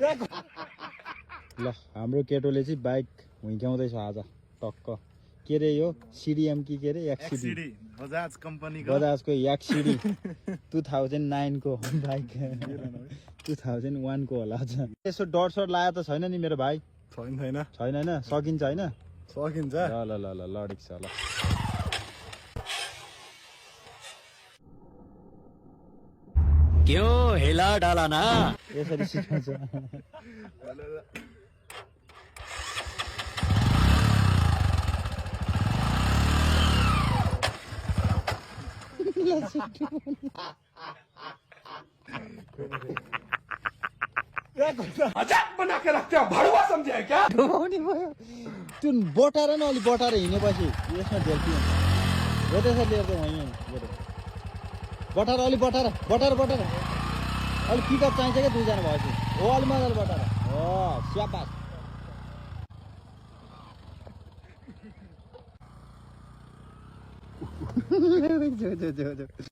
ल हाम्रो केटोले चाहिँ बाइक हुइक्याउँदैछ आज टक्क के रे यो सिडिएम कि के रे एक्सिडी बजाज कम्पनीको बजाजको एक्सिडी 2009 को बाइक 2001 को होला यसो डर सर लाया त छैन नि मेरो भाइ छैन हैन सकिन्छ हैन सकिन्छ ल ल ल लडिक छ ल क्यों हिला डाला ना यसरी सिकाउँछ मजाक बना के रखते हो भड़ुआ समझे है क्या डुबाउने भयो त्यो बटाएर न अलि बटाएर हिँडेपछि यसमा झेल्की हुन्छ हो त्यसरी लिएर चाहिँ वहीँ बटाएर अलि बटाएर अलि पिकअप चाहिन्छ क्या दुईजना भएपछि हो अलि मजाले बटाएर हो स्याबास